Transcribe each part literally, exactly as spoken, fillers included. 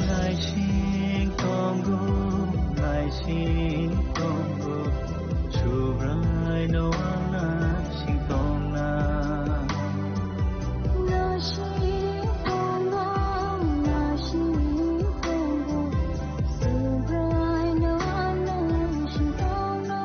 Naising tongo, naising tongo, Subraino ang naising tongna. Naising tongo, naising tongo, Subraino ang naising tongna.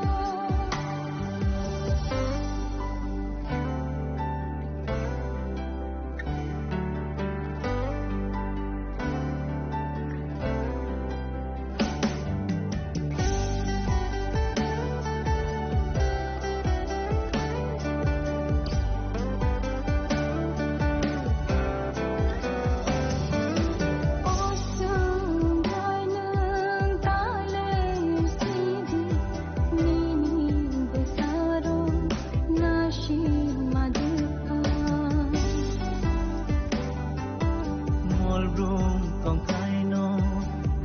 Molbrum tongkhaino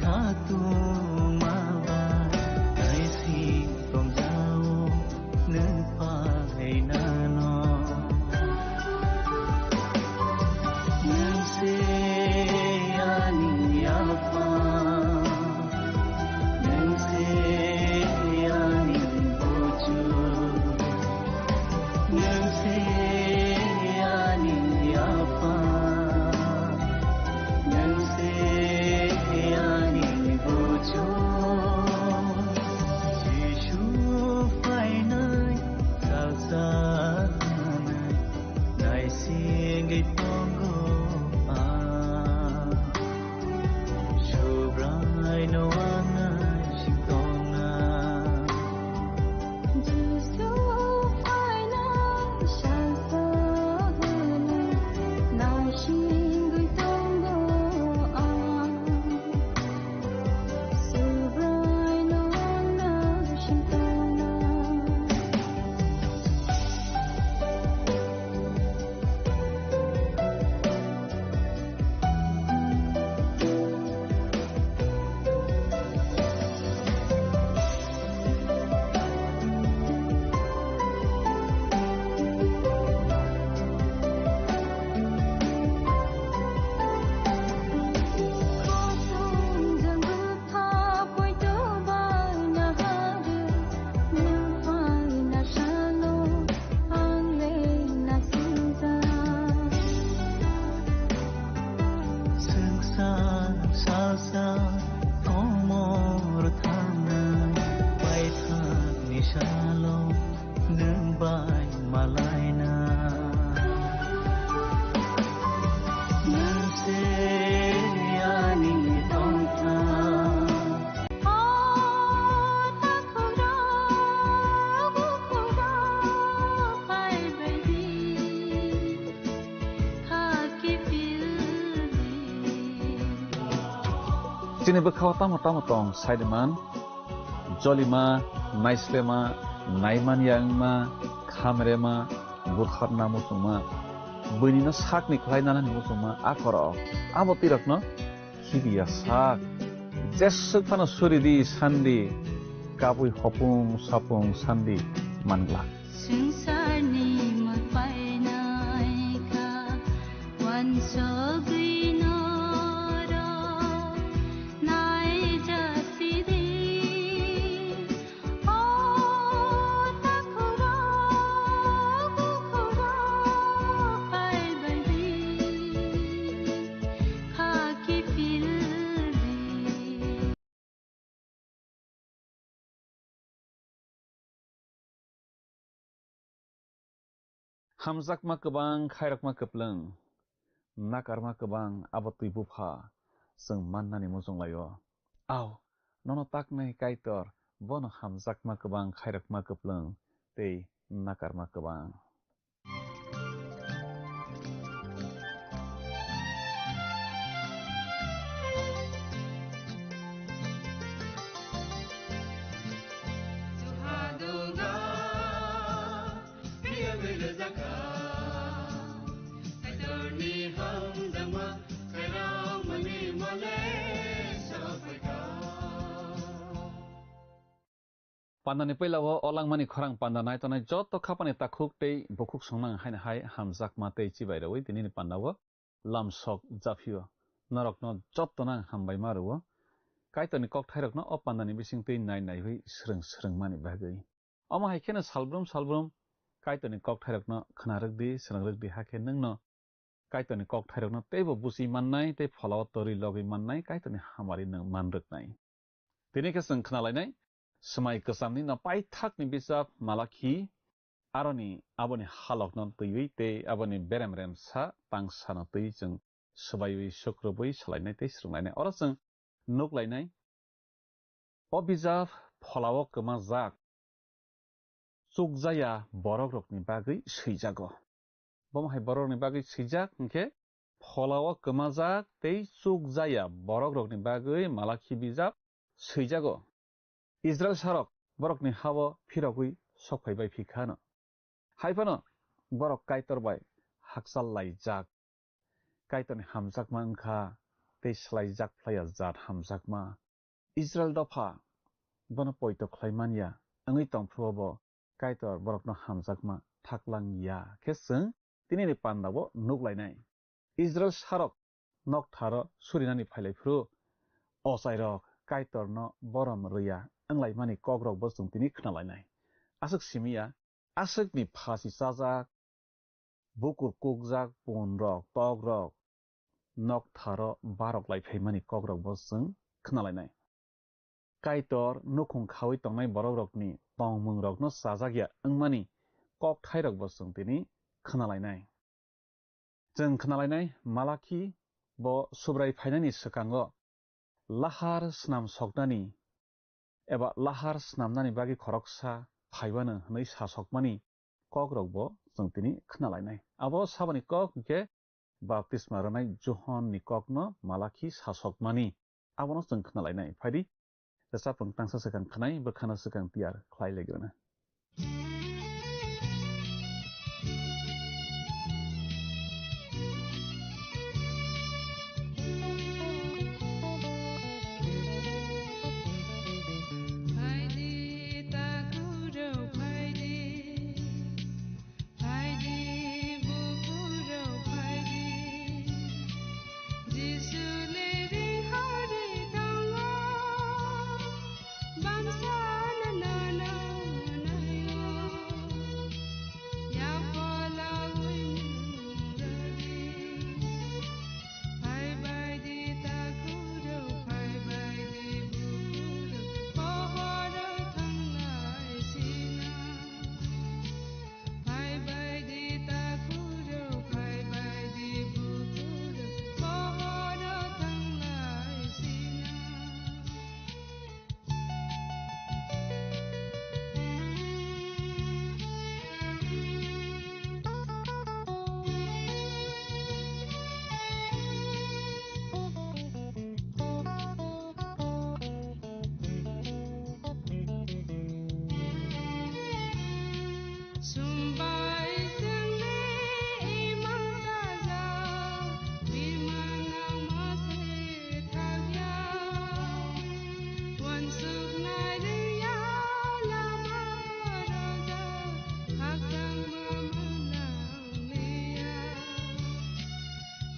khatungma bai naising tongjao nwng phainano. Nwng se ani Apha. Nwng se ani buju, nwng se ani Apha, nwng se ani buju. Jisu phainai, salsa nai, naisingwi tongo ang. Subraino ang naising tongna. Jisu phainai salsa hwnwi naisingwi tongo ang. Subraino ang naising tongna. Swngchar salsa komor thangnai, paithakni salo nwng bai malaina. Nwng se ani tongthang. O takhukrok, bukhukrok, phaibaidi, kha kiphildi. Chini bwkhao tamo tamo tong, saiman, jolima, naislema, naiman yangma, khamrema, butharna muchungma, buinino sakni khlai nanani muchungma, a korok, abo twirakno khibiya sak. Jeswk phano suridi sandi, kabui hopung sapung sandi manglak. Swngcharni mul painai kha, uansugwi norok naijasidi. O takhukrok, bukhukrok, phaibaidi, kha kiphildi. Hamjakma kwbang, khairokma kwplwng, nakarma kwbang, abo twi bupha chwng mannani muchung lai-o. Ao, nono taknai Kaitor, bono hamjakma kwbang, khairokma kwplwng tei nakarma kwbang. Pandani puila o langmani khorang panda nai tongnai joto khapani takhuk tei bukhuk songnang haino hai hamjakma tei chibai rwui tinini panda o lamsok japhio. Norokno jotono ang hambai ma rwo. Kaitorni kokthairokno o pandani bisingtwi nai naiwi swrwng swrwngmani bagwi. Omo hai kheno salbrum salbrum Kaitorni kokthairokno khna rwkdi, swrwng rwkdi, hakhe nwngno Kaitorni kokthairokno teibo buchi mannai tei pholao torwi logwi mannai Kaitorni hamari nwng man rwknai. Tini khe chwng khna lainai Swmai Kwchamni no paithakni bijap Malakhi, aroni aboni halokno twiwi tei aboni berem remsa tangsano twiwi chwng swbaiwi sukrubwi salainai tei swrwnglainai. Oro chwng nuk lainai, o bijap pholao kwmajak chukjaya borokrokni bagwi swijago. Bomo hai borokrokni bagwi swijak hwnkhe pholao kwmajak tei chukjaya borokrokni bagwi Malakhi bijap swijago. Israil sarok borokni ha-o phirogwi sok phai bai phi kha no. Hai phano borok Kaitor bai hakchal laijak. Kaitorni hamjakma wng kha tei swlaijak phlaiya jat hamjakma. Israil dopha bono poito khlai man ya wngwi tong phuru bo Kaitor borokno hamjakma thaklang ya khe chwng tinini pandao nuk lainai. Israil sarok noktharo surinani phailai phuru ochairok Kaitorno borom rwya wnglaimani kokrokbo chwng tini khna lainai. Aswk simi ya, aswkni phasi chajak, bukur kukjak punrok, tokrok noktharo barok lai phaimani kokrokbo chwng khna lainai. Kaitor nukhung khaui tongnai borokrokni tongmungrokno chajak ya wngmani kokthairokbo chwng tini khna lainai. Chwng khna lainai, Malakhi bo Subrai phainani swkango lahar snam soknani eba lahar snamnani bagwi khoroksa phaibano hwnwi sasokmani kokrokbo chwng tini khna lainai. Abo saboni kok hwnkhe baptisma rwnai Johonni kokno Malakhi sasokmani. Abono chwng khna lainai. Phaidi, rwchapung tangsa swkang khnai, bwkhano swkang tiyar khlai laigrana. Phaidi, buphuru phaidi, Jisu leri hari tongo, bangsa no nono naio, yapala ui mung rari. Phai bai di takhuk rok, phai bai di bukhuk rok, pohor rok thanglai sina. Phai bai di takhuk rok, phai bai di bukhuk rok, pohor rok thanglai sina. Sumbai sengni imang kaja, bimang nangma se thakya. Wansuk nai liya lama roja, hakchang mama nang liya.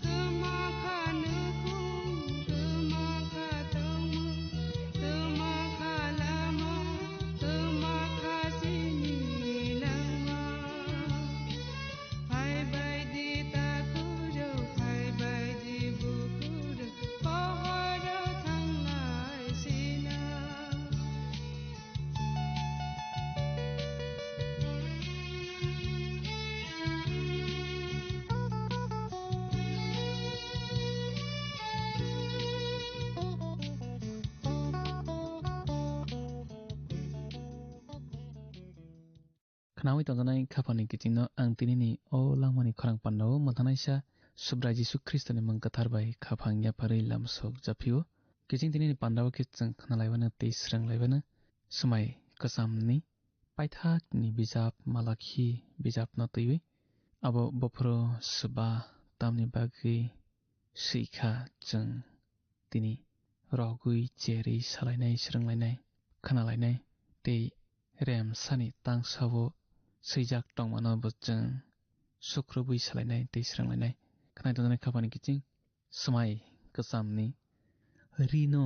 Tama kha nukhung, tama kha tongmung, tama kha lama, tama kha sini langma. Phai bai di takhuk rok, phai bai di bukhuk rok, pohor rok thanglai sina. Khnaui tongjaknai khaphangni kichingno ang tinini o langmani khorang pandao mwthanaisa Subrai Jisu Khristoni mung kwthar bai khaphang yapharwi lamsok japhio. Kiching tinini pandao khe chwng khnalaibano tei swrwnglaibano Swmai Kwchamni paithakni bijap Malakhi bijapno twiwi. Abo buphuru swba tamni bagwi swikha chwng tini rogwi cherwi salainai, swrwnglainai, khnalainai tei remsani tangsao swijak tongmano bo chwng sukrubwi salainai tei swrwnglainai. Khwnai tongjaknai khapani kiching swmai kwchamni rino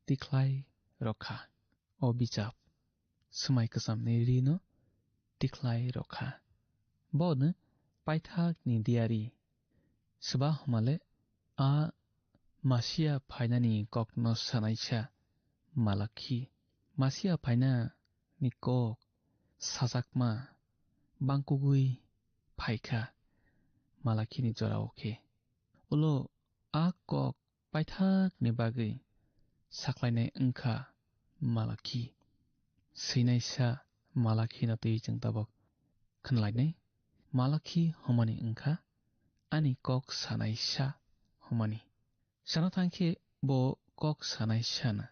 tikhlai rokha. O bijap swmai kwchamni rino tikhlai rokha. Bono paithakni diari swba hwnmale a Masia phainani kokno sanaisa Malakhi. Masia phainani kok sajakma bangkugwi phaikha Malakhini jorao khe. Ulo a kok paithakni bagwi saklainai wngkha Malakhi. Swinaisa Malakhino twi chwng tabok khwnlainai. Malakhi hwnmani wngkha ani kok sanaisa hwnmani. Sana thangkhe bo kok sanaisa na.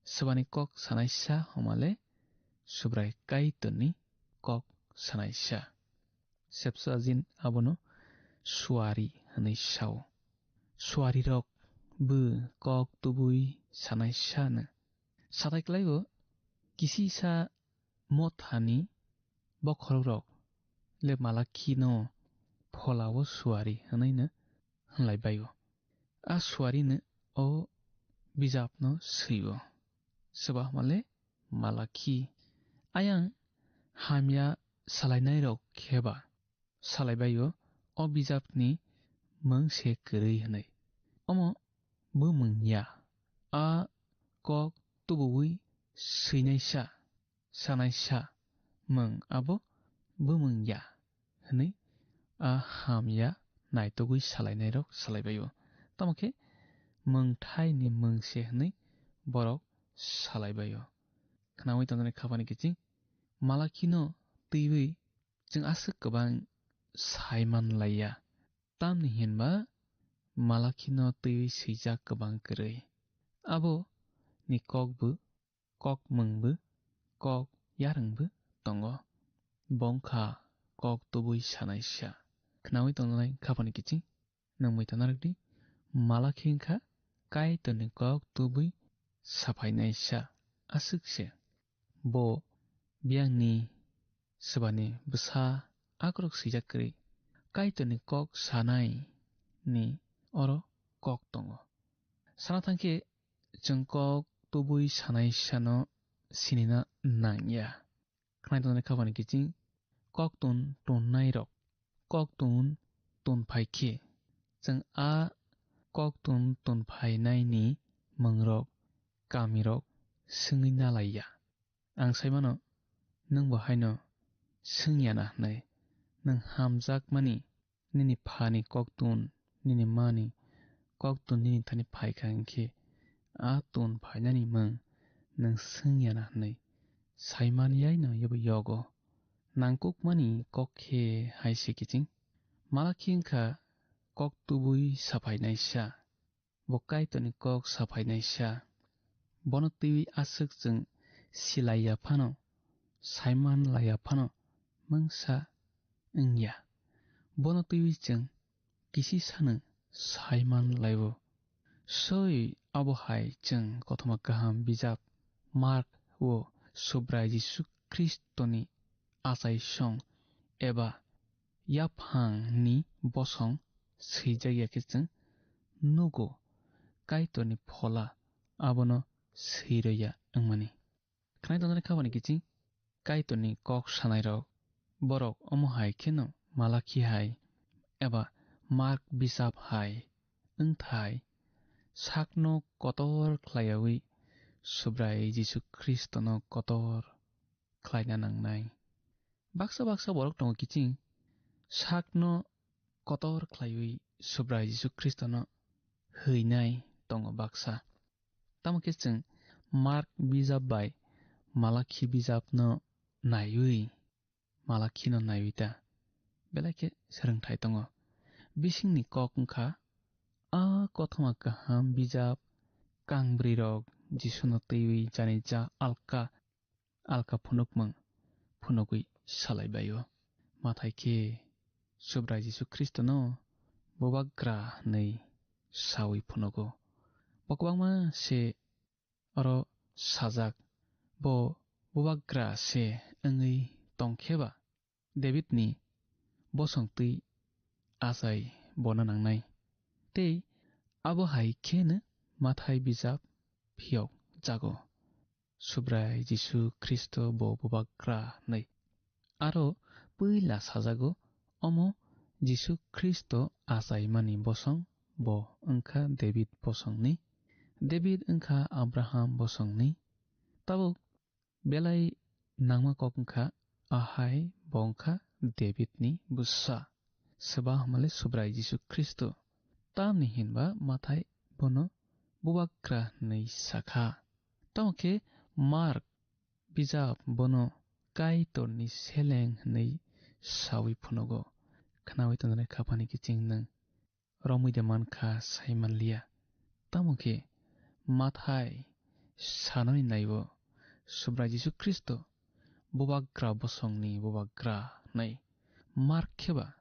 Swbani kok sanaisa hwnmale Subrai Kaitorni kok sanaisa. Septuagint abono suari hwnwi sao. Suarirok bo kok tubui sanaisa no. Satai kwlaibo kisisa mothani bokhorokrok le Malakhino pholao suari hwnwi no hwnlai baio. A suarino o bijapno swio. Swba hwnmale Malakhi. Ayang hamya salainairok kheba salaibaio o bijapni mung se kwrwi hwnwi. Omo bumung ya. A kok tubuwi swinaisa, sanaisa mung abo bumung ya hwnwi a hamya naitugwi salainairok salaibaio. Tamo khe mungthaini mung se hwnwi borok salaibaio. Khnaui tongjaknai khapani kiching Malakhino twiwi chwng aswk kwbang sai man laiya. Tamni hinba Malakhino twiwi swijak kwbang kwrwi. Abo ni kokbo, kok mungbo, kok yarwngbo tongo. Bongkha kok tubui sanaisa. Khnaui tongjaknai khapani kiching nangmui tana rwdi. Malakhi wngkha Kaitorni kok tubui saphainaisa aswk se. Bo biyangni swbani bwsa akorok swijak kwrwi. Kaitorni kok sanai ni oro kok tongo. Sana thangkhe chwng kok tubui sanaisano sinina nangya. Khwnai tongjaknai khapani kiching koktun tonnairok, koktun tonphai khe chwng a koktun tonphainaini mungrok, kamirok swngwi nalaiya. Ang saimano, nwng bo haino swngya na hwnwi. Nwng hamjakmani nini phani koktun, nini mani koktun nini thani phaikha hwnkhe, a tun phainani mung nwng swngya na hwnwi saiman yaino yobo yogo. Nangkukmani kok khe hai se kiching. Malakhi wngkha kok tubui saphainaisa. Bo Kaitorni kok saphainaisa. Bono twiwi aswk chwng silaiya phano, saiman laiya phano mungsa wngya. Bono twiwi chwng kisisano saiman laibo. Soi abo hai chwng Kothoma Kaham bijap Mark o Subrai Jisu Khristoni achaisong eba yaphangni bosong swijak ya khe chwng nugo, Kaitorni Phola abono swi rw ya wngmani. Khwnai tongjaknai khapani kiching Kaitorni kok sanairok, borok omo hai kheno Malakhi hai eba Mark bijap hai wngthai sakno kotor khlaiyawi Subrai Jisu Khristono kotor khlaina nangnai. Baksa baksa borok tongo kiching sakno kotor khlaiwi Subrai Jisu Khristono hwinai tongo baksa. Tamo khe chwng Mark bijap bai Malakhi bijapno naiwi, Malakhino naiwi ta belai khe swrwngthai tongo. Bisingni kok wngkha a Kothoma Kaham bijap kangbwrwirok Jisuno twiwi janija alka alka phunukmung phunugwi salaibaio. Mathai khe Subrai Jisu Khristono bubagra hwnwi saui phunugo. Bo kwbangma se oro sajak, bo bubagra se wngwi tongkhe ba, Davidni bosong twi achai bona nangnai. Tei abo hai kheno Mathai bijap phiyok jago, Subrai Jisu Khristo bo bubagra hwnwi. Aro puila sajago, omo Jisu Khristo achaimani bosong bo wngkha David bosongni, David wngkha Abraham bosongni. Tabuk belai nangma kok wngkha, ahai bo wngkha Davidni bwsa, swba hwnmale Subrai Jisu Khristo. Tamni hinba Mathai bono bubagra hwnwi sakha. Tamo khe Mark bijap bono Kaitorni seleng hwnwi sawi phunugo. Khnawi tongnai khaphani kiching nwng romwi de mankha sai manliya. Tamo khe Mathai sanani naibo Subrai Jisu Khristo bubagra bosongni bubagra hwnwi, Mark kheba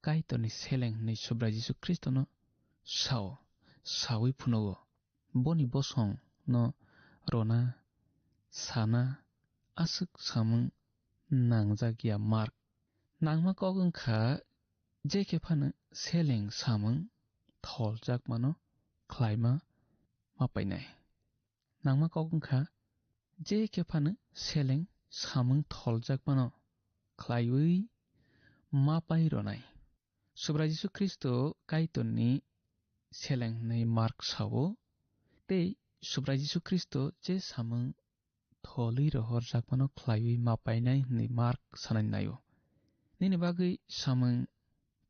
Kaitorni seleng hwnwi Subrai Jisu Khristono sao, sawi phunugo. Boni bosongno rwna, sana, aswk samung nangjak ya Mark. Nangma kok wngkha, je khe phano seleng samung tholjakmano khlaima ma painai. Nangma kok wngkha, je khe phano seleng samung tholjakmano khlaiwi ma pai rwnai. Subrai Jisu Khristo Kaitorni seleng hwnwi Mark sao, tei Subrai Jisu Khristo je samung tholwi rohorjakmano khlaiwi ma painai hwnwi Mark sanani naio. Nini bagwi samung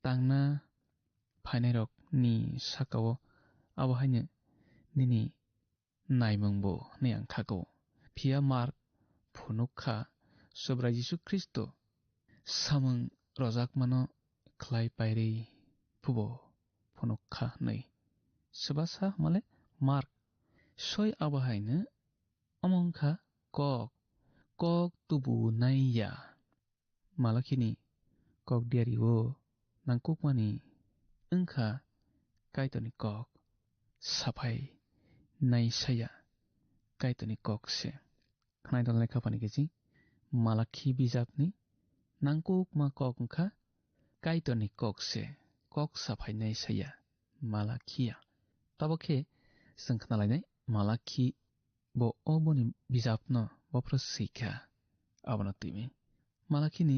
tangna phainairokni sakao abo haino nini naimungbo hwnwi ang khago. Phiya Mark phunuk kha, Subrai Jisu Khristo samung rojakmano khlai pairwi phubo phunuk kha hwnwi. Swbasa hwnmale Mark soi abo haino omo wngkha kok, kok tubu nai ya. Malakhini kok diari o nangkukmani wngkha Kaitorni kok saphai nai saya Kaitorni kok se. Khnai tongnai khaphani kiching Malakhi bijapni nangkukma kok wngkha Kaitorni kok se, kok saphai nai saya Malakhiya. Tabo khe chwng khnalainai Malakhi bo o boni bijapno bophro swikha, abono twiwi. Malakhini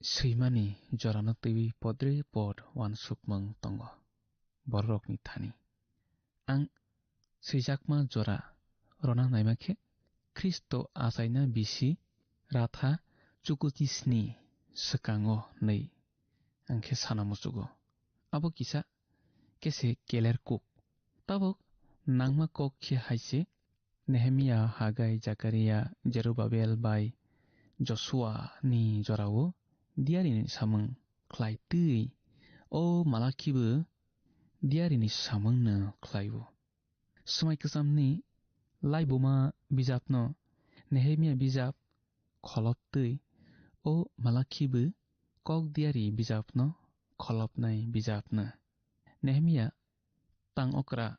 swimani jorano twiwi podre pod uansukmung tongo bororokni thani. Ang swijakma jora rwna naima khe Khristo achaina bisi ratha chukuchisni swkango hwnwi ang khe sana muchugo. Abo kisa kese keler kuk. Tabuk nangma kok khe hai se, Nehemia, Hagai, Jakaria, Jerubabel bai Josua ni jorao diarini samung khlai twi o Malakhi bo diarini samungno khlai-o. Swmai kwchamni laibuma bijapno Nehemia bijap kholop twi o Malakhi bo kok diari bijapno kholopnai bijapno. Nehemia tang okra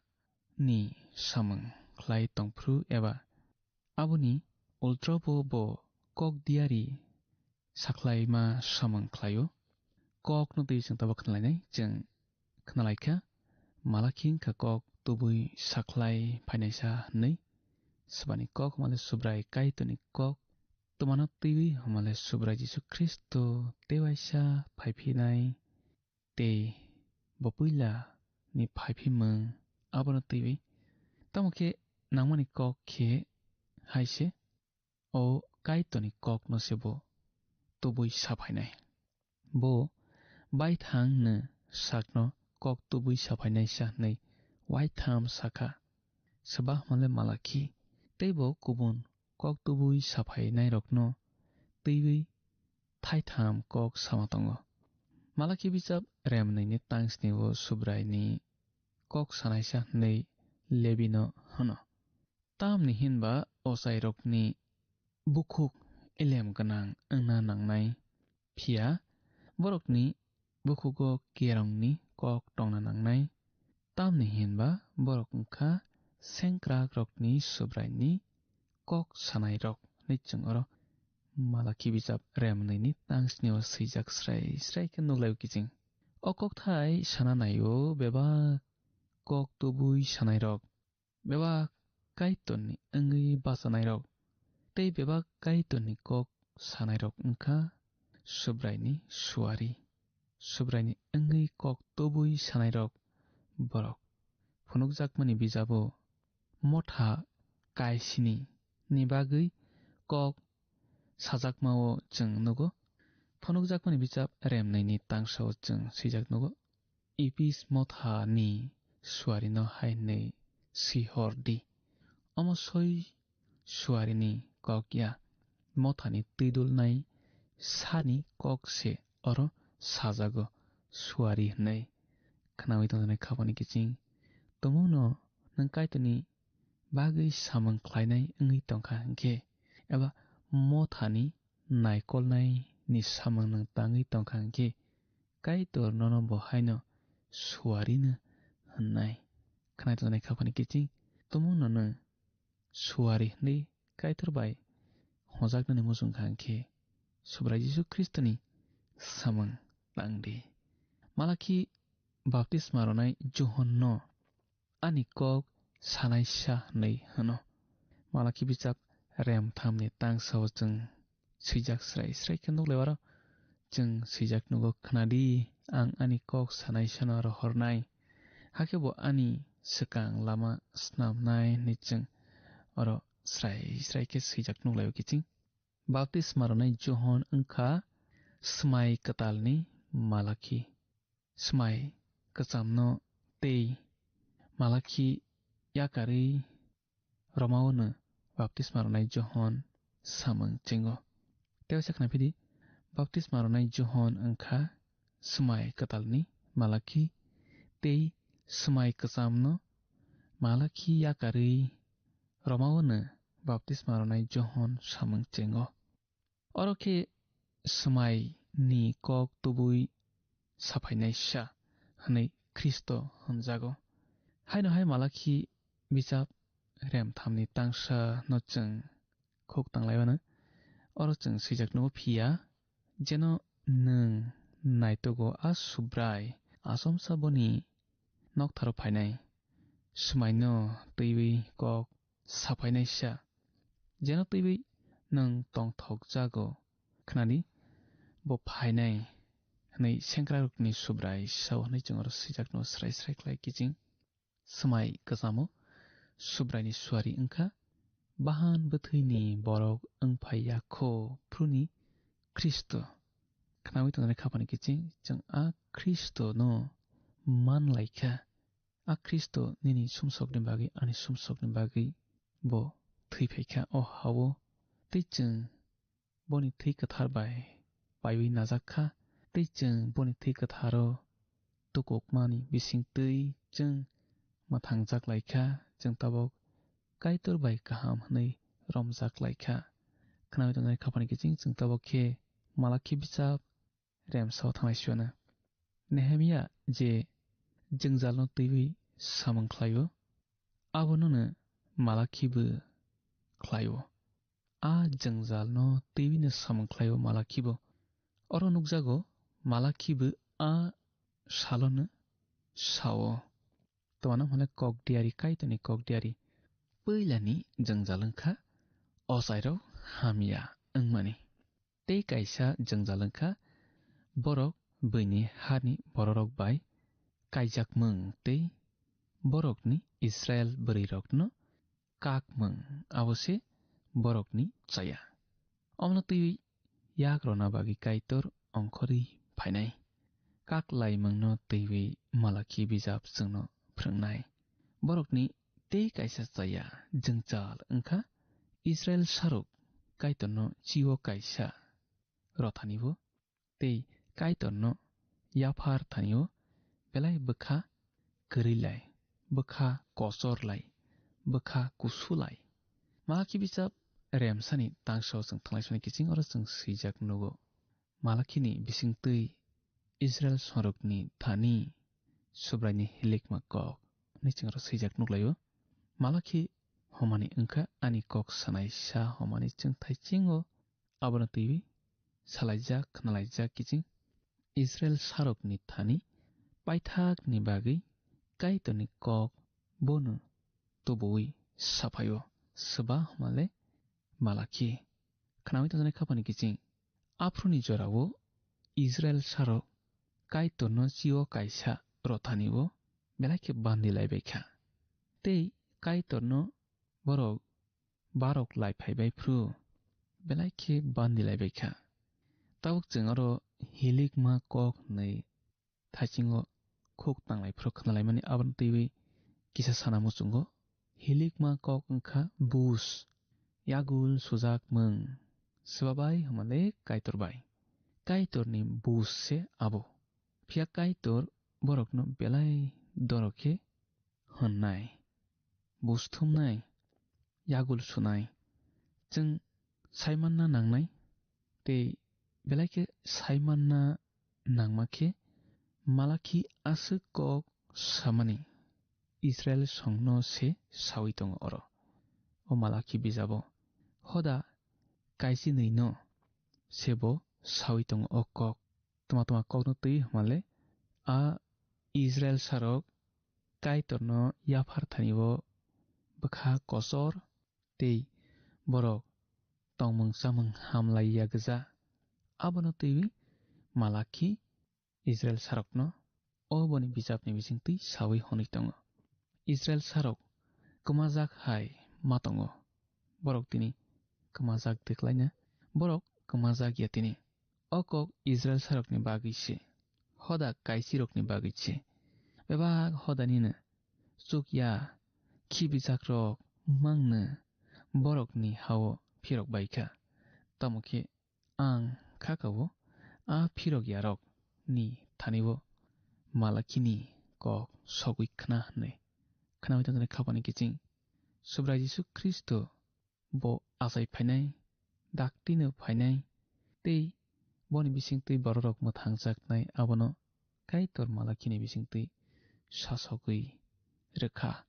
ni samung khlai tongphru eba aboni ultrobo bo kok diari sakhlaima samung khlaio. Kokno twi chwng tabuk khnalainai, chwng khnalaikha, Malakhi wngkha kok tubui sakhlai phainaisa hwnwi. Swbani kok hwnmale Subrai Kaitorni kok twmano twiwi hwnmale Subrai Jisu Khristo tewaisa phaiphinai tei bo puila ni phaiphi mung abono twiwi. Tamo khe nangmani kok khe hai se, o Kaitorni kokno se bo tubui saphainai. Bo baithang no sakno kok tubui saphainaisa hwnwi waitham sakha. Swbahmale Malakhi tei bo kubun kok tubui saphainairokno twiwi thaitham kok sama tongo. Malakhi bijap remnwini tangsni o Subraini kok sanaisa hwnwi Lebino hwno. Tamni hinba ochairokni bukhuk elem gwnang wngna nangnai, phiya borokni bukhugo kerongni kok tongna nangnai. Tamni hinba borok wngkha sengkrakrokni Subraini kok sanairok hinwi chwng oro Malakhi bijap remnwini tangsni o swijak srai srai khe nuklaio kiching. O kokthai sana naio bebak kok tubui sanairok, bebak Kaitorni wngwi bachanairok, tei bebak Kaitorni kok sanairok wngkha Subraini suari. Subraini wngwi kok tubui sanairok borok. Phunukjakmani bijabo motha kaisini ni bagwi kok sajakmao chwng nugo. Phunukjakmani bijap remnaini tangsao chwng swijak nugo. Epis mothani suarino hai hwnwi swi hor di. Omo soi suarini kok ya, mothani twi dulnai sani kok se oro sajago suari hwnwi. Khnaui tongjaknai khapani kiching tumungno nwng Kaitorni bagwi samung khlainai wngwi tongkha hinkhe, eba mothani naikolnai ni samung nwng tangwi tongkha hinkhe, Kaitor nono bo haino suarino hwnnai. Khwnai tongjaknai khapani kiching tumungno nwng suari hwnwi Kaitor bai hojaknani muchung kha hinkhe, Subrai Jisu Khristoni samung tang di. Malakhi baptisma rwnai Johonno ani kok sanaisa hwnwi hwno. Malakhi bijap remthamni tangsao chwng swijak srai srai khe nuklai aro chwng swijak nugo, khwnadi, ang ani kok sanaisano rohornai, hakhe bo ani swkang lama snamnai hwnwi chwng oro srai srai khe swijak nuklaio kiching. Baptisma rwnai Johon wngkha swmai kwtalni Malakhi. Swmai kwchamno tei Malakhi yakarwi Romao no baptisma rwnai Johon samung chengo. Tei waisa khna phidi, baptisma rwnai Johon wngkha swmai kwtalni Malakhi tei swmai kwchamno Malakhi yakarwi Romao no baptisma rwnai Johon samung chengo. Oro khe swmai ni kok tubui saphainaisa hwnwi Khristo hwnjago. Haino hai Malakhi bijap remthamni tangsa no chwng khuk tanglai mano. Oro chwng swijak nugo, phiya jeno nwng naitogo a Subrai achomsa boni noktharo phainai. Swmaino twiwi kok saphainaisa, jeno twiwi nwng tongthokjago, khnadi bo phainai hwnwi sengkrakrokni Subrai sao hwnwi chwng oro swijakno srai srai khlai kiching. Swmai kwchamo Subraini suari wngkha, bahan bwthwini borok wngphai ya kho phuruni Khristo. Khnaui tongnai khapani kiching chwng a Khristono man lai kha. A Khristo nini sumsokni bagwi, ani sumsokni bagwi bo thwi phai kha o ha-o, tei chwng boni thwi kwthar bai paiwi najak kha, tei chwng boni thwi kwtharo tukukmani bising twi chwng mwthangjak lai kha, chwng tabok Kaitor bai kaham hwnwi romjak lai kha. Khnaui tongnai khapani kiching chwng tabok khe Malakhi bijap remsao thanglai siyano. Nehemia je jwngjalno twiwi samung khlaio, abono no Malakhi bo khlaio. A jwngjalno twiwi no samung khlaio Malakhi bo. Oro nukjago, Malakhi bo a salono sao. Twmano hwnle kok diari, Kaitorni kok diari. Puilani jwngjal wngkha ochairok hamya wngmani. Tei kaisa jwngjal wngkha borok buini hani bororok bai kaijakmung tei borokni Israil bwrwirokno kakmung, abo se borokni chaya. Omono twiwi yak rwna bagwi Kaitor ongkhorwi phainai. Kak laimungno twiwi Malakhi bijap chwngno phrwngnai. Borokni tei kaisa chaya jwngjal wngkha Israil saruk Kaitorno chio kaisa rothanibo tei Kaitorno yaphar thani-o belai bwkha kwrwi lai, bwkha kochor lai, bwkha kusu lai. Malakhi bijap remsani tangso chwng thanglai soni kiching oro chwng swijak nugo. Malakhini bisingtwi Israil songrokni thani Subraini hilikma kok hwnwi chwng oro swijak nuklaio. Malakhi homani wngkha ani kok sanai sa homani chwng thaiching o. Abono twiwi salaijak, khwnalaijak kiching Israel sarokni thani paithakni bagwi Kaitorni kok bono tubuwi saphaio, swba hwnmale Malakhi. Khnawi tongjaknai khapani kiching. Aphuruni jorao Israel sarok Kaitorno chio kaisa rothani-o belai khe bandi laibaikha. Tei Kaitorno borok barok lai phaibai phuru belai khe bandi laibaikha. Tabuk chwng oro hilikma kok hwnwi thaisingo khuk tanglai phuru khwnalaimani abono twiwi kisa sana muchungo. Hilikma kok wngkha bus, yagul sujak mung. Swbabai hwnmale Kaitor bai. Kaitorni bus se abo. Phiya Kaitor borokno belai doro khe hwnnai, bus thumnai, yagul sunai. Chwng saimanna nangnai, tei belai khe saimanna nangma khe Malakhi aswk kok samani Israel songno se sawi tongo oro. O Malakhi bijabo hoda kaisi nwi no se bo sawi tongo o kok. Tma tma kokno twi hwnmale a Israel sarok Kaitorno yaphar thani-o bwkha kochor tei borok tongmung chamung hamlaiya gwja. Abono twiwi Malakhi Israel sarokno o boni bijapni bisingtwi sawi hwnwi tongo. Israel sarok kwmajak hai ma tongo. Borok tini kwmajak de klaina, borok kwmajak ya tini. O kok Israel sarokni bagwi se, hoda kaisirokni bagwi se. Bebak hodanino chukya khibijakrok mangno borokni ha-o phirok bai kha. Tamo khe ang kha ka-o a phirok yarok ni thani-o Malakhini kok sogwi khna hwnwi. Khnawi tongjaknai khapani kiching Subrai Jisu Khristo bo achai phainai, daktino phainai, tei boni bisingtwi bororok mwthangjaknai abono Kaitor Malakhini bisingtwi sasogwi rwkha,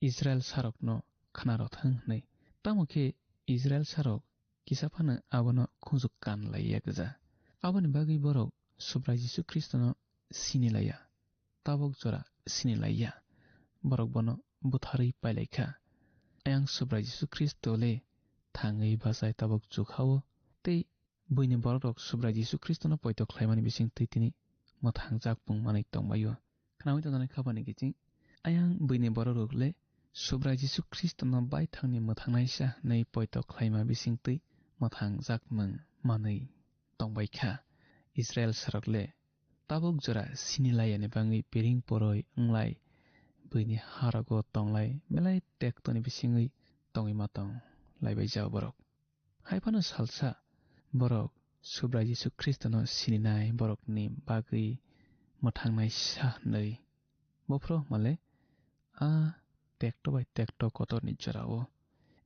Israel sarokno khna rwthang hwnwi. Tamo khe Israel sarok kisa phano abono khunju kan laiya gwja. Aboni bagwi borok Subrai Jisu Khristono sini laiya, tabok jora sini laiya. Borok bono butharwi pailaikha. Ayang Subrai Jisu Khristo le thangwi bachai tabok chukha-o, tei buini bororok Subrai Jisu Khristono poito khlaimani bisingtwi tini mwthangjak pung manwi tongbaio. Khnaui tongjaknai khapani kiching, ayang buini bororok le Subrai Jisu Khristono baithangni mwthangnaisa hwnwi poito khlaima bisingtwi mwthangjak mung manwi tongbaikha. Israel sarok le tabuk jora sini laiyani bangwi piring poroi wnglai, buini harogo tonglai, belai tektoni bisingwi tongwi ma tong laibai jao borok. Hai phano salsa borok Subrai Jisu Khristono sininai borokni bagwi mwthangnai sa hwnwi. Bophro hwnmale a tekto bai tekto kotorni jorao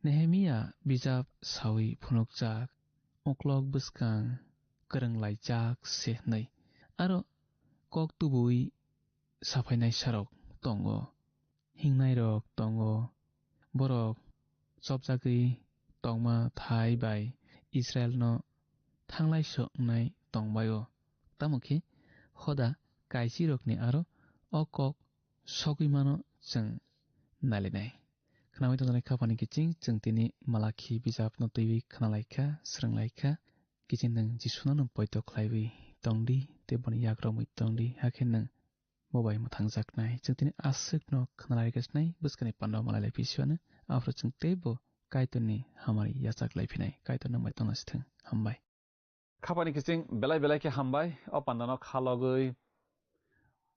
Nehemia bijap saui phunukjak, uklok bwskang kwrwnglaijak se hwnwi. Aro kok tubui saphainai sarok tongo, hingnairok tongo, borok chopjagwi tongma thai bai Israelno thanglaiso wngnai tongbaio. Tamo khe hoda kaisirokni aro o kok sogwi mano chwng nailainai. Khnaui tongjaknai khapani kiching chwng tini Malakhi bijapno twiwi khnalaikha, swrwnglaikha. Kiching nwng Jisuno nwng poito khlaiwi tongdi tei boni yak romwi tongdi, hakhe nwng bo bai mwthangjaknai. Chwng tini aswkno khnalaikha swnai bwskani panda malai lai phisiwano, aphuru chwng teibo Kaitorni hamari yachak lai phinai. Kaitor nwng bai tongna sithwng. Hambai. Khapani kiching belai belai khe hambai. O pandano khalogwi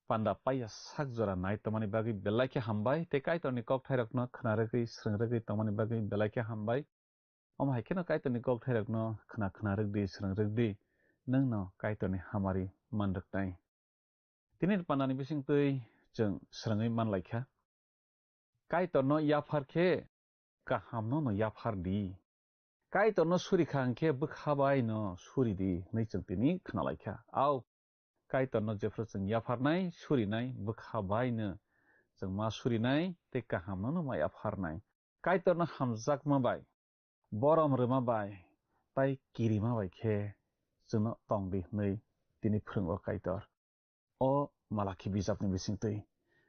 panda paiya sak jora nai tongmani bagwi belai khe hambai. Tei Kaitorni kokthairokno khna rwgwi, swrwng rwgwi tongmani bagwi belai khe hambai. Omo hai kheno Kaitorni kokthairokno khna khna rwgdi, swrwng rwgdi, nwngno Kaitorni hamari man rwknai. Tini pandani bisingtwi chwng swrwngwi manlaikha. Kaitorno yaphar khe kahamno no yaphar di. Kaitorno suri kha hwnkhe bwkha bai no suri di hwnwi chwng tini khnalaikha. Au, Kaitorno jephru chwng yapharnai, surinai, bwkha bai no chwng ma surinai tei kahamno no ma yapharnai. Kaitorno hamjakma bai, borom rwma bai, tai kirima bai khe chwngno tong di hwnwi tini phwrwngo Kaitor. O Malaki bijapni bisingtwi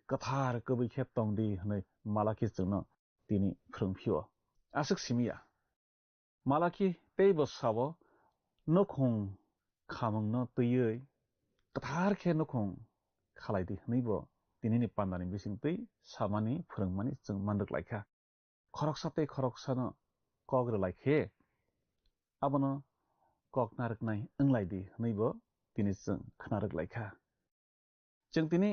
kwthar kwbwi khe tong di hwnwi Malaki chwngno tini phwrwng phio. Aswk simi ya. Malaki teibo sao, nukhung khamungno twiwi kwthar khe nukhung khalai di hwnwibo tinini pandani bisingtwi samani phwrwngmani chwng man rwk lai kha. Khoroksa tei khoroksano kok rwlai khe abono kok narwknai wnglai di hwnwibo tini chwng khna rwk lai kha. Chwng tini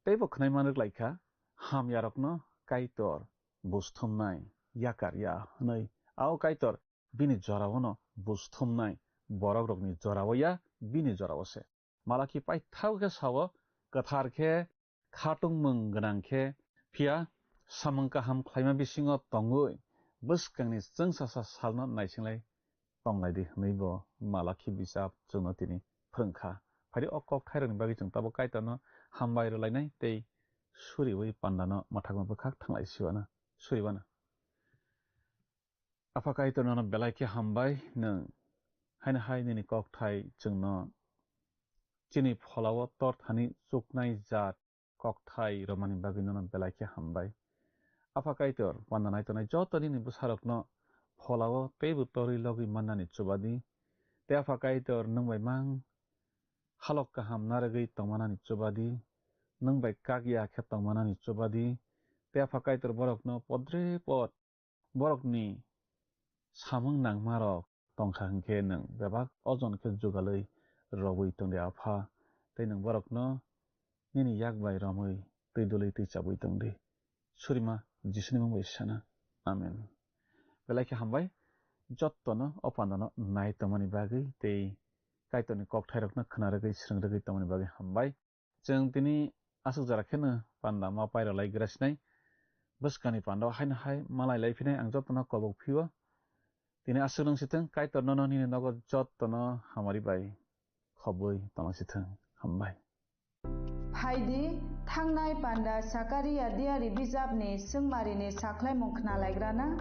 teibo khwnai man rwk lai kha, hamyarokno Kaitor buj thumnai, yakar ya hwnwi. A o Kaitor bini jorao'-no buj thumnai, borokrokni jorao ya, bini jorao se. Malaki paithak khe sao, kwthar khe, khatungmung gwnang khe, phiya samung kaham khlaima bisingo tongwi bwskangni chwngsasa salno naisinglai tonglai di hwnwi bo Malaki bijap chwngno tini phwrwng kha. Phai di o kokthairokni bagwi chwng tabuk Kaitorno hambai rwlainai tei suriui pandano mwthangma bwkhak thanglai siwana, suriwana. Apha Kaitor nono belai khe hambai, nwng haino hai nini kokthai chwngno chini pholao torthani chuknai jat kokthai romani bagwi nono belai khe hambai. Apha Kaitor, panda nai tongnai joto nini bwsarokno pholao teibo torwi logwi mannani chubadi. Tei Apha Kaitor, nwng bai mang halok kaham narwgwi tongmanani chubadi, nwng bai kak ya khe tongmanani chubadi. Tei Apha Kaitor, borokno podre pod borokni samung nangmarok tongkha hwnkhe nwng bebak ojon khe jugalwi robwi tongdi Apha, tei nwng borokno nini yak bai romwi twi dulwi twi chabwi tongdi. Surima Jisuni mung bai sana. Amen. Belai khe hambai jottono o pandano nai tongmani bagwi tei Kaitorni kokthairokno khna rwgwi swrwng rwgwi tongmani bagwi hambai. Chwng tini aswk jora kheno panda ma pairalai grasinai. Bwskangni panda o haino hai malai lai phinai ang jotono kobok phio. Tini aswk nung sithwng, Kaitor nono nini nogo jotono hamari bai khobwi tongla sithwng. Hambai. Phaidi, thangnai panda Sakaria diari bijapni swngmarini sakhlaimung khnalaigrana?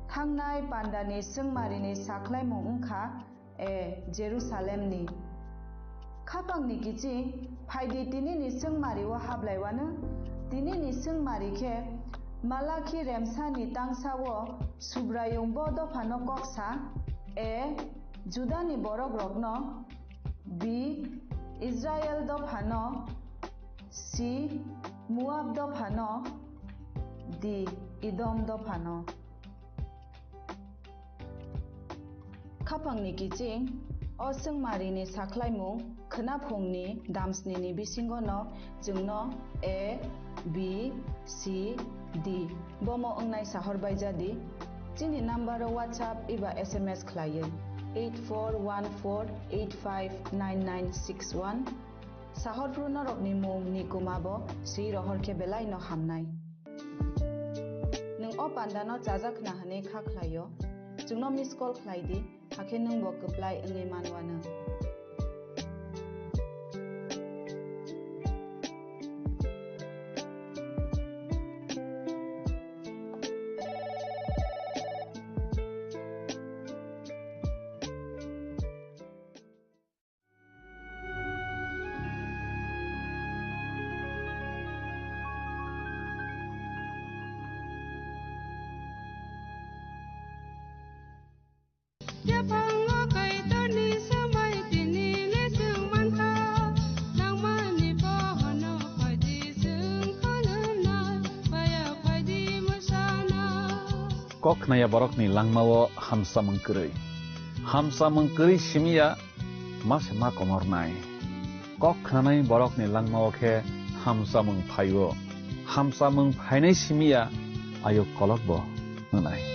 Thangnai pandani swngmarini sakhlaimung wngkha, E Jerusalemni. Khapangni kiching, phaidi tinini swngmari-o hablaiwano, tinini swngmari khe Malakhi remsani tangsao Subraiyung bo dophano kok sa, E Judani borokrokno, B Israel dophano, C Moab dophano, D Edom dophano. Khapangni kiching, o swngmarini sakhlaimung khwnaphungni damsnini bisingono chwngno A, B, C, D bomo wngnai sahor baijadi. Chini number-o WhatsApp eba S M S khlaiwi eight four one four eight five nine nine six one. Sahorphru norokni mung ni kuma bo swi rohor khe belai no hamnai. Nwng o panda no chajak khna hwnwi kha khlai-o, chwngno miss call khlai di, hakhe nwng bo kwplai wngwi man wano. Yaphango Kaitorni swmai tini le chwng mankha, nangmani bohono phaidi chwng kholwnai, paya phaidi mwsana. Kok khnaya borokni langmao hamsamung kwrwi. Hamsamung kwrwi simiya ma se ma komornai. Kok khnanai borokni langmao khe hamsamung phaio. Hamsamung phainai simiya ayuk kolokbo wngnai.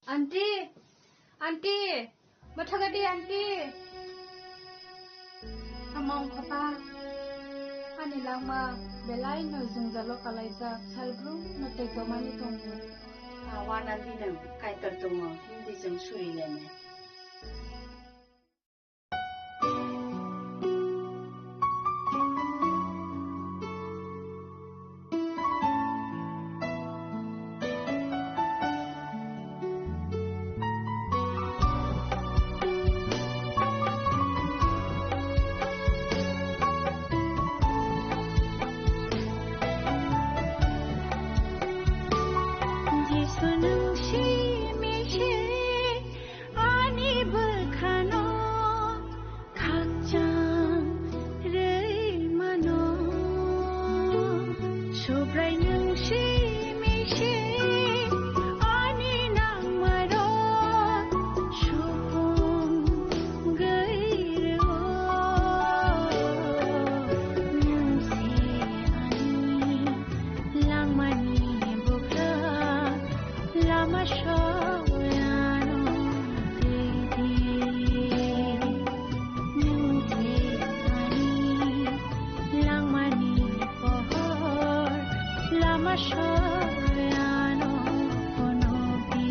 Aunty, aunty, mathagadi aunty. Among papa, ani langma belai no jwngjalo kalaijak, salbrum no tei tomani tongo. Awan aunty nang kaitor tongo, hindi jeng suri lene. Jisu nung simi se ani bwkhano khakchang rwi mano. Subrai nung simi se ani nangmaro supung gwi rwo. Nung se ani langmani bwkha lama soyano tei di. Nung se ani langmani pohor lama soyano phunuk di.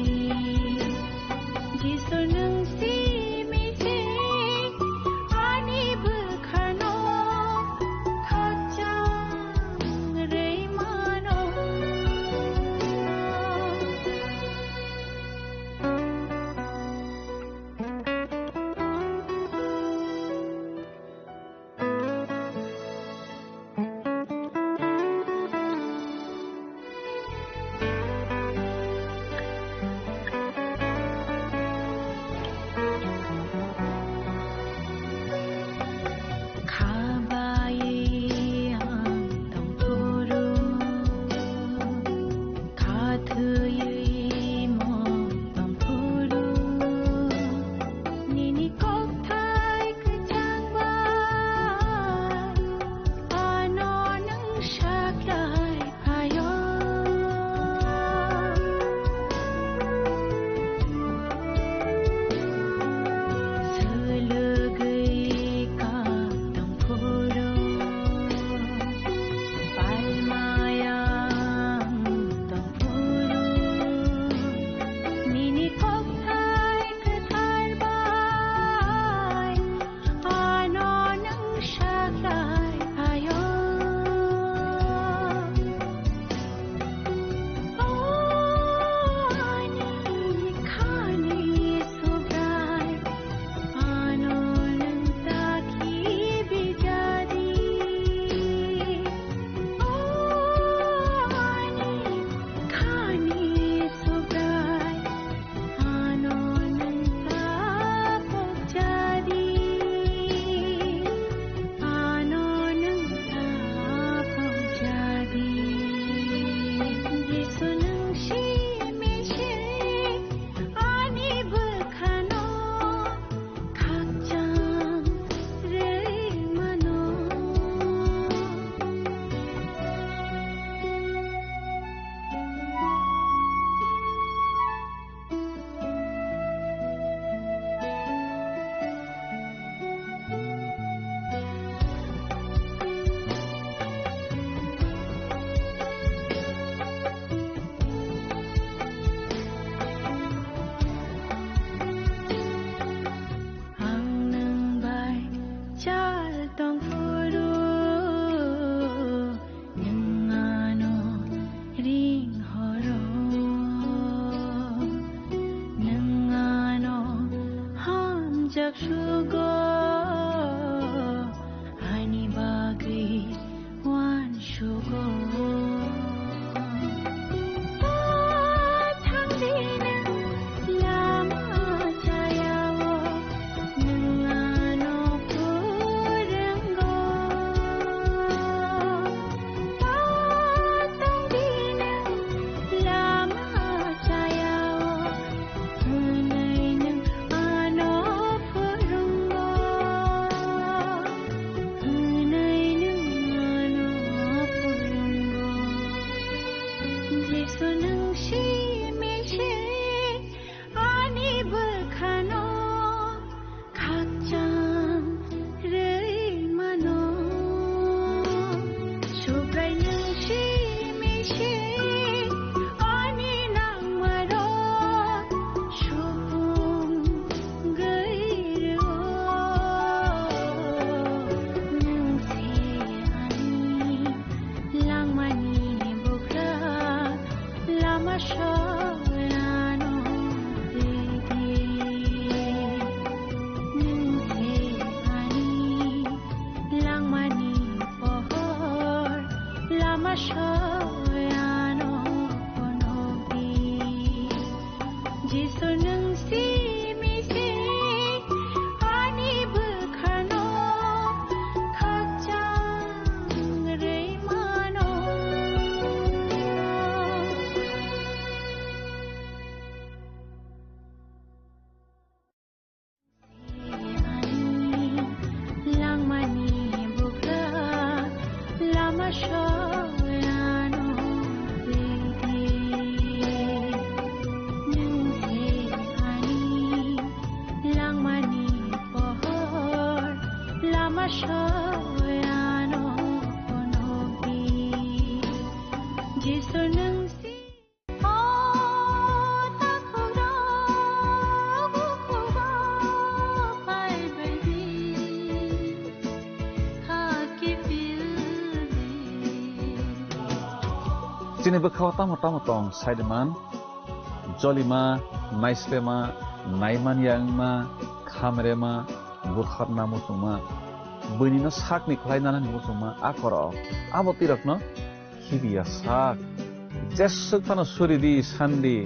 Jisu nung simi se ani bwkhano khakchang rwi mano. Khabai ang tongphuru, khathuyui mo tongphuru, nini kokthai kwchangba ano nung saklai phaio. Swlwgwi ka tongphuru, palmayang tongphuru, nini kokthai kwthar bai ano nung saklai phaio. O ani khani Subrai, ano nung ta khibi jadi. O ani khani Subrai, ano nung ta pok jadi. Ano nung ta pok jadi. Jisu nung simi se ani bwkhano khakchang rwi mano. Ang nwng bai chal tongphuru, nwng ano ring horo, nwng ano hamjak sugo, ani bagwi uansugo. O thangdi nwng lama chayao, nwng ano phwrwngo. O thangdi nwng lama chayao, hwnwi nwng ano phwrwngo. Jisu nwng simi se ani bwkhano khakchang rwi mano. Langmani bukha lama soyano twiwi. Nwng se ani langmani pohor lama soyano phunukdi. Jisu nwng si Chini bwkhao tamo tamo tong saiman, jolima, naislema, naimanya wngma, khamrema, butharna muchungma, buinino sakni khlai nanani muchungma, a korok abo twi rokno khibiya sak. Jeswk phano suri di sandi,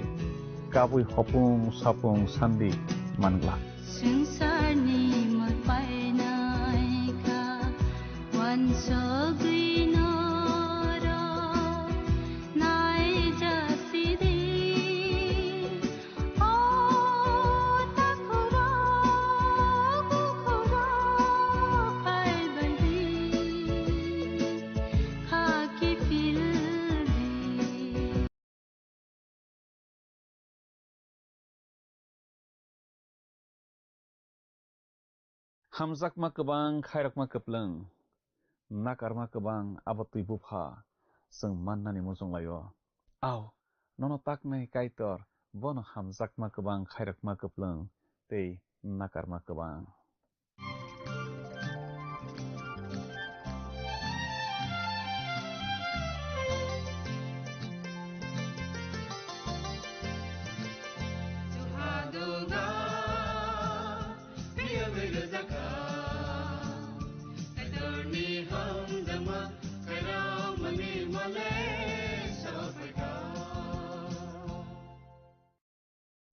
kabui hopung sapung sandi mangla. Swngcharni mwpainai kha, uansugwi norok naijasidi. Hamjakma kwbang khairokma kwplwng, nakarma kwbang abo twi bupha chwng mannani muchunglaio. Ao, nono taknai Kaitor, bono hamjakma kwbang khairokma kwplwng tei nakarma kwbang.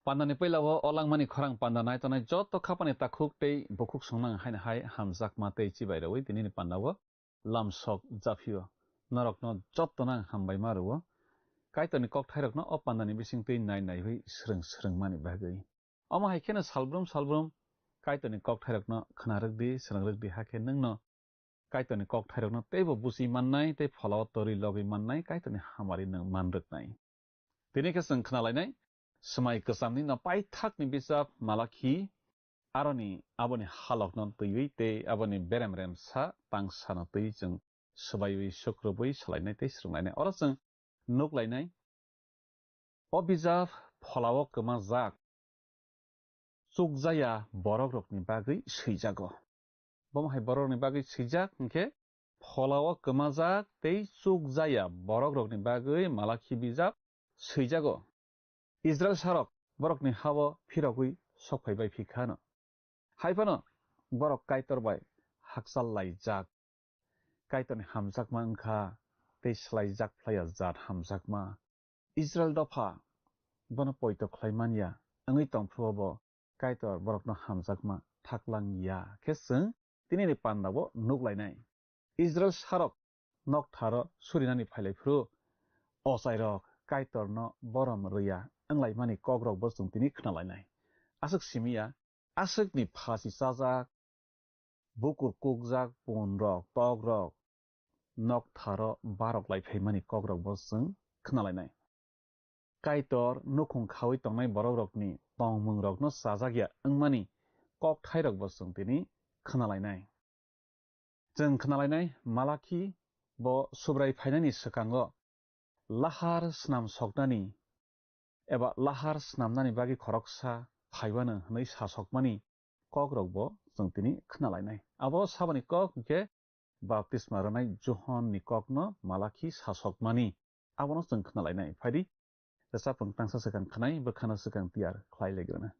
Pandani puila o langmani khorang panda nai tongnai joto khapani takhuk tei bukhuk songnang haino hai hamjakma tei chibai rwi tinini panda o lamsok japhio norokno jotono ang hambai ma rwo. Kaitorni kokthairokno o pandani bisingtwi nai naiwi swrwng swrwngmani bagwi. Omo hai kheno salbrum salbrum Kaitorni kokthairokno khna rwkdi, swrwng rwkdi, hakhe nwngno Kaitorni kokthairokno teibo buchi mannai tei pholao torwi logwi mannai Kaitorni hamari nwng man rwknai. Tini khe chwng khna lainai, swmai kwchamni no paithakni bijap Malakhi, aroni aboni halokno twiwi tei aboni berem remsa tangsano twiwi chwng swbaiwi sukrubwi swlainai tei swrwnglainai. Oro chwng nuk lainai, o bijap pholao kwmajak chukjaya borokrokni bagwi swijago. Bomo hai borokrokni bagwi swijak hwnkhe, pholao kwmajak tei chukjaya borokrokni bagwi Malakhi bijap swijago. Israilsarok borokni ha-o phirogwi sok phai bai phi khano. Hai phano borok Kaitor bai hakchal laijak. Kaitorni hamjakma wng kha tei swlaijak phlaiya jat hamjakma. Israil dopha bono poito khlai man ya wngwi tong phuru bo Kaitor borokno hamjakma thaklang ya khe chwng tinini pandao nuk lainai. Israilsarok noktharo surinani phailai phuru ochairok Kaitorno borom rwya wnglaimani kokrokbo chwng tini khna lainai. Aswk simi ya, aswkni phasi chajak, bukur kukjak punrok, tokrok noktharo barok lai phaimani kokrokbo chwng khna lainai. Kaitor nukhung khaui tongnai borokrokni tongmungrokno chajak ya wngmani kokthairokbo chwng tini khna lainai. Chwng khna lainai, Malakhi bo Subrai phainani swkango lahar snam soknani eba lahar snamnani bagwi khoroksa phaiwano hwnwi sasokmani kokrokbo chwng tini khna lainai. Abo saboni kok hwnkhe baptisma rwnai Johonni kokno Malakhi sasokmani, abono chwng khna lainai. Phaidi, rwchapmung tangsa swkang khnai, bwkhano swkang tiyar khlai lai gwnang.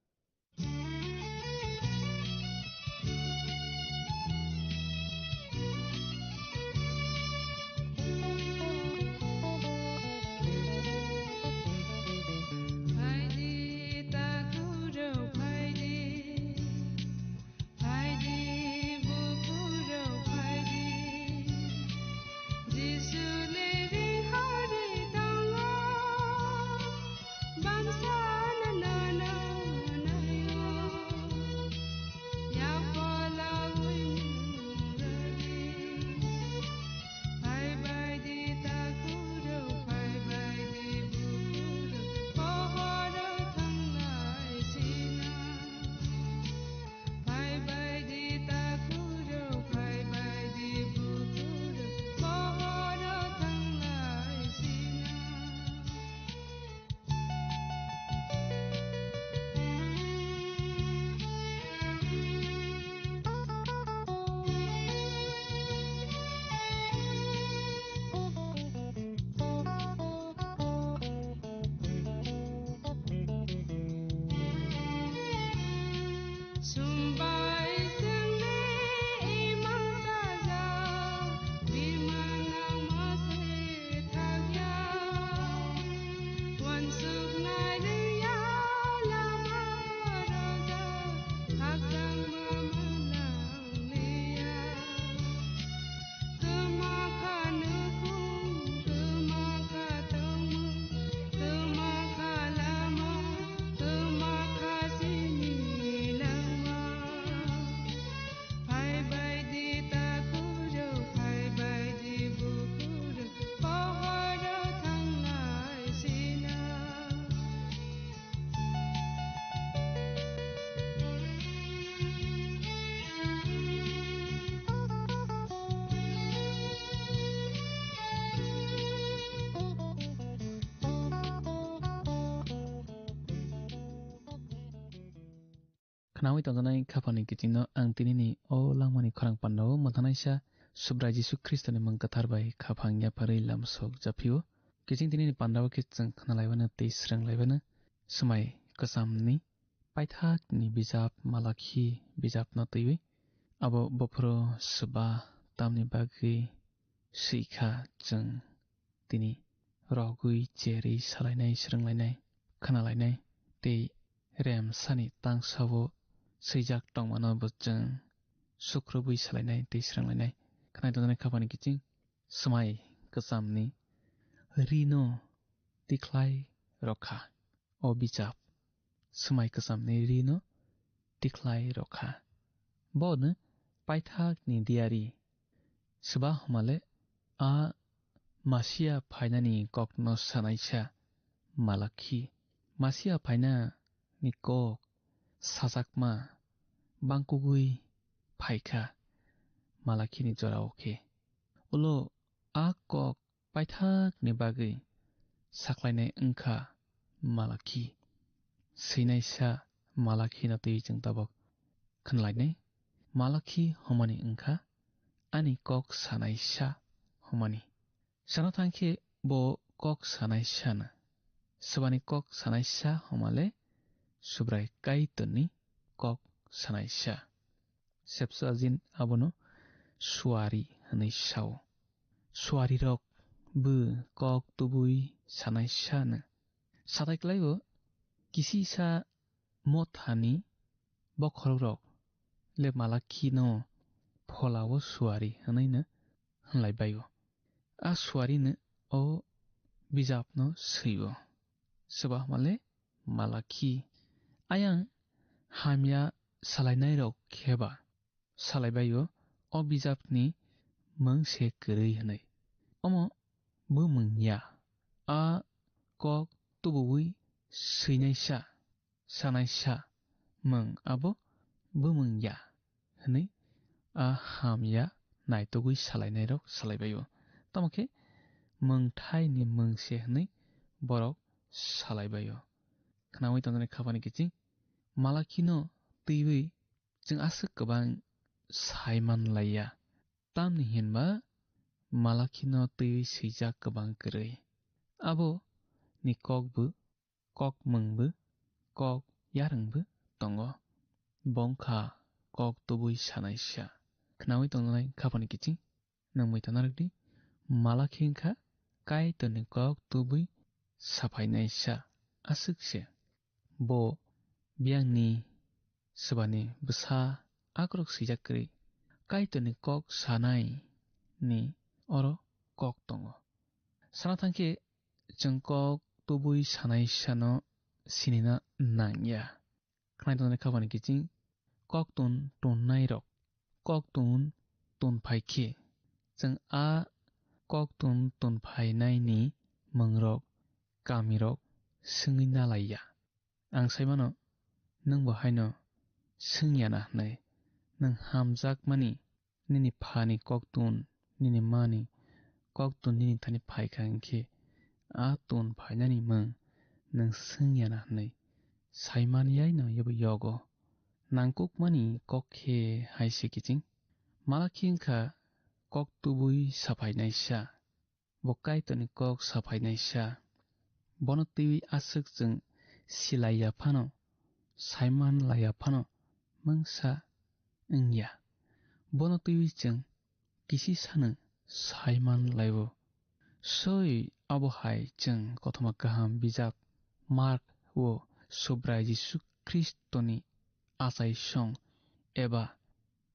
Khnaui tongjaknai khapangni kichingno ang tinini o langmani khorang pandao mwthanaisa Subrai Jisu Khristoni mung kwthar bai khapang yapharwi lamsok japhio. Kiching tinini pandao khe chwng khnalaibano tei swrwnglaibano swmai kwchamni paithakni bijap Malakhi bijapno twiwi. Abo bophro swba tamni bagwi swikha chwng tini rogwi cherwi salainai, swrwnglainai, khnalainai tei remsani tangsao swijak tongmano bo chwng sukrubwi salainai tei swrwnglainai. Khnai tongjaknai khapangni kiching swmai kwchamni rino tikhlai rokha. O bijap swmai kwchamni rino tikhlai rokha. Bono paithakni diyari swba hwnmale a Masia phainani kokno sanaisa Malakhi. Masia phainani kok sajakma bangkugwi phaikha Malakhini jorao khe. Ulo a kok paithakni bagwi saklainai wngkha Malakhi. Swinaisa Malakhino twi chwng tabok khnalainai. Malakhi hwnmani wngkha ani kok sanaisa hwnmani. Sana thangkhe bo kok sanaisano. Swbani kok sanaisa hwnmale Subrai Kaitorni kok sanaisa. Septuagint abono suari hwnwi sao. Suarirok bo kok tubui sanaisano. Satai kwlaibo kisisa mothani bokhorokrok le Malakhino pholao suari hwnwino hwnlaibaio. A suarino o bijapno swio. Swba hwnmale Malakhi. Ayang hamya salainairok kheba salaibaio o bijapni mung se kwrwi hwnwi. Omo bumung ya. A kok tubuwi swinaisa, sanaisa mung abo bumung ya hwnwi a hamya naitugwi salainairok salaibaio. Tamo khe mungthaini mung se hwnwi borok salaibaio. Khnaui tongjaknai khapani kiching Malakhino twiwi chwng aswk kwbang sai man laiya. Tamni hinba Malakhino twiwi swijak kwbang kwrwi. Abo ni kokbo, kok mungbo, kok yarwngbo tongo. Bongkha kok tubui sanaisa. Khnaui tongnai khapani kiching nangmui tana rwdi. Malakhi wngkha Kaitorni kok tubui saphainaisa aswk se. Bo biyangni swbani bwsa akrok swijak kwrwi. Kaitorni kok sanai ni oro kok tongo. Sana thangkhe chwng kok tubui sanaisano sinina nangya. Khwnai tongnai khapani kiching koktun tonnairok koktun tonphai khe chwng a koktun tonphainaini mwngrok kamirok swngwi nalaiya. Ang sai mano, nwng bo haino swngya na hwnwi. Nwng hamjakmani nini phani koktun, nini mani koktun nini thani phaikha hwnkhe, a tun phainani mung nwng swngya na hwnwi sai man yaino yobo yogo. Nangkukmani kok khe hai se kiching. Malakhi wngkha kok tubui saphainaisa. Bo Kaitorni kok saphainaisa. Bono twiwi aswk chwng silaiya phano, saiman laiya phano mungsa wngya. Bono twiwi chwng kisisano saiman laibo. Soi abo hai chwng kothoma kaham bijap Mark o Subrai Jisu Khristoni achaisong eba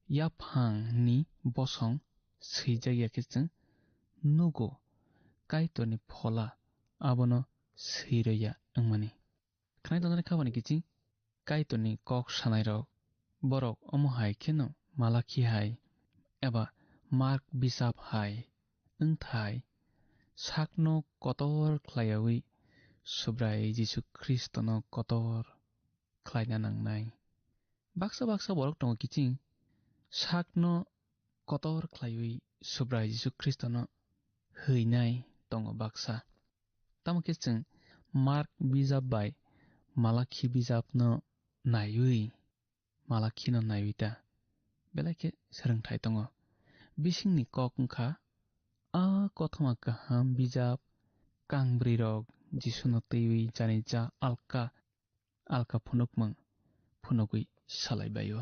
yaphangni bosong swijak ya khe chwng nugo Kaitorni phola abono swiroya wngmani. Khwnai tongnani khapani kiching Kaitorni kok sanairok borok omo hai kheno Malakhi hai eba Mark bisap hai wngthai sakno kotor khlaiyawi Subrai Jisu Khristono kotor khlaina nangnai. Baksa baksa borok tongo kiching sakno kotor khlaiwi Subrai Jisu Khristono hwinai tongo baksa. Tamo khe chwng Mark bijap bai Malakhi bijapno naiwi Malakhino naiwi ta, belai khe swrwngthai tongo. Bisingni kok wngkha, a kothoma kaham bijap kangbrwi rok Jisuno twiwi janija alka alka phunukmung phunugwi salai baio.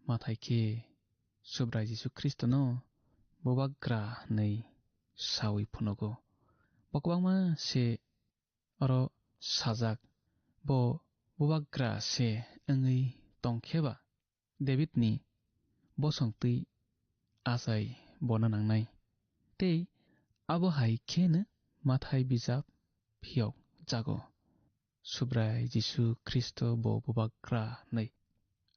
Mathai khe Subrai Jisu Khristono bubagra hwnwi sawi phunugo. Bo kwbangma se oro sajak, bo bubagra se wngwi tongkheba Davidni bosong twi achai bona nangnai. Tei abo hai kheno Mathai bijap phiyok jago. Subrai Jisu Khristo bo bubagra hwnwi.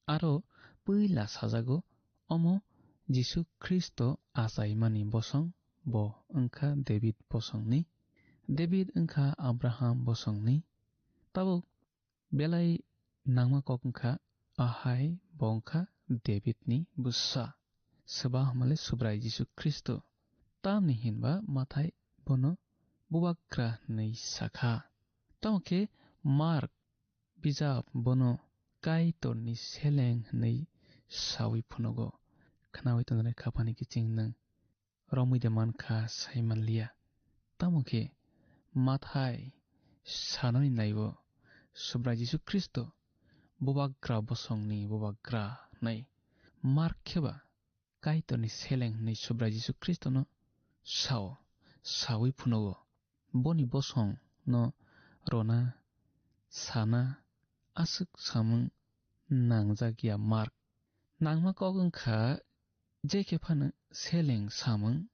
Aro puila sajago, omo Jisu Khristo achaimani bosong bo wngkha David bosongni. David wngkha Abraham bosongni. Tabuk belai nangma kok wngkha, ahai bo wngkha Davidni bwsa. Swba hwnmale Subrai Jisu Khristo. Tamni hinba Mathai bono bubagra hwnwi sakha. Tamo khe Mark bijap bono Kaitorni seleng hwnwi sawi phunugo. Khnawi tongnai khaphani kiching nwng romwi de mankha sai manliya. Tamo khe Mathai sanani naibo Subrai Jisu Khristo bubagra bosongni bubagra hwnwi. Mark kheba Kaitorni seleng hwnwi Subrai Jisu Khristono sao, sawi phunugo. Boni bosongno rwna, sana, aswk samung nangjak ya Mark. Nangma kok wngkha, je khe phano seleng samung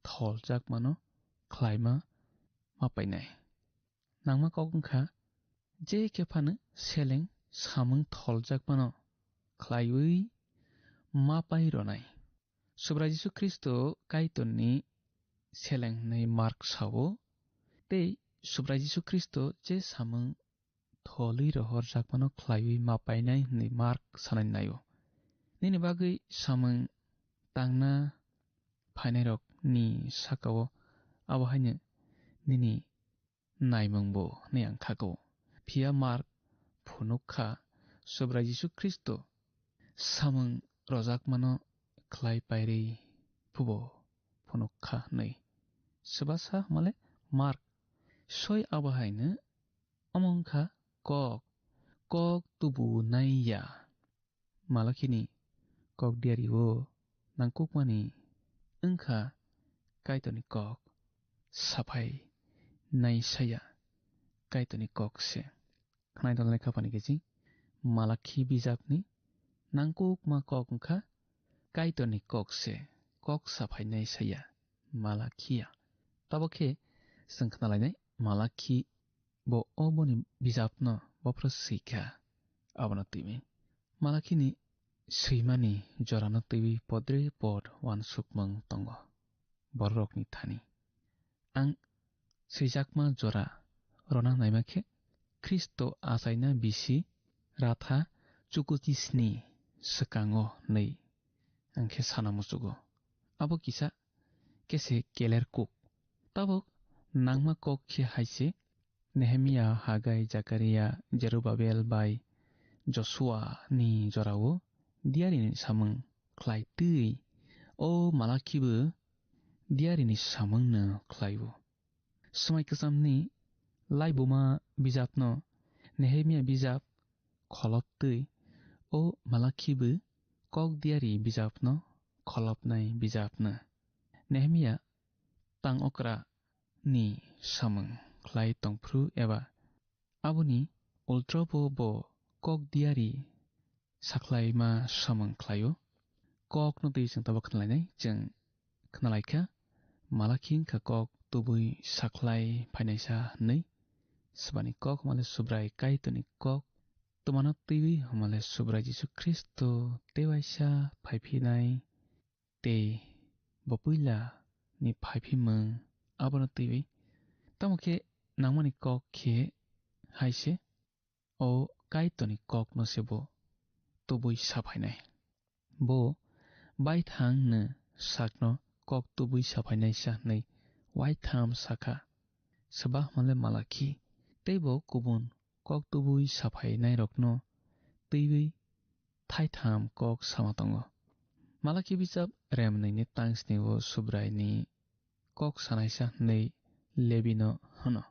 tholjakmano khlaima ma painai. Nangma kok wngkha, je khe phano seleng samung tholjakmano khlaiwi ma pai rwnai. Subrai Jisu Khristo Kaitorni seleng hwnwi Mark sao, tei Subrai Jisu Khristo je samung tholwi rohorjakmano khlaiwi ma painai hwnwi Mark sanani naio. Nini bagwi samung tangna phainairokni sakao abo haino nini naimungbo hwnwi ang khago. Phiya Mark phunuk kha, Subrai Jisu Khristo samung rojakmano khlai pairwi phubo phunuk kha hwnwi. Swbasa hwnmale Mark soi abo haino omo wngkha kok, kok tubu nai ya. Malakhini kok diario nangkukmani wngkha Kaitorni kok saphai naisaya Kaitorni kok se. Khwnai dol lekha pani kiching Malakhi bijapni nangkukma kok wngkha Kaitorni kok se, kok saphai naisaya Malakhia. Tabok khe chwng khnalainai Malakhi bo o boni bijapno bophro swi kha, abono twiwi. Malakhini swimani jorano twiwi podre pod uansukmung tongo. Bororokni thani ang swijakma jora rwna naima khe Khristo achaina bisi ratha chukuchisni swkango hwnwi ang khe sana muchugo. Abo kisa kese keler kuk. Tabok nangma kok khe hai se, Nehemia, Hagai, Jakaria, Jerubabel bai Josua ni jorao diarini samung khlai twi o Malakhi bo diarini samungno khlaio. Swmai kwchamni laibuma bijapno Nehemia bijap kholop twi o Malakhi bo kok diari bijapno kholopnai bijapno. Nehemia tang okra ni samung khlai tongphru eba aboni ultrobo bo kok diari sakhlaima samung khlaio. Kokno twi chwng tabok khnalainai, chwng khnalaikha, Malakhi wngkha kok tubui sakhlai phainaisa hwnwi. Swbani kok hwnmale Subrai Kaitorni kok, twmano twiwi hwnmale Subrai Jisu Khristo tei waisa phaiphinai tei bo puila ni phaiphimung abono twiwi. Tamo khe nangmani kok khe hai se, o Kaitorni kokno se bo tubui saphainai. Bo baithang no sakno kok tubui saphainaisa hwnwi waitham sakha. Swba hwnmale Malakhi tei bo kubun kok tubui saphainairokno twiwi thaitham kok sama tongo. Malaki bijap remnwini tangsni o Subraini kok sanaisa hwnwi Lebino hwno.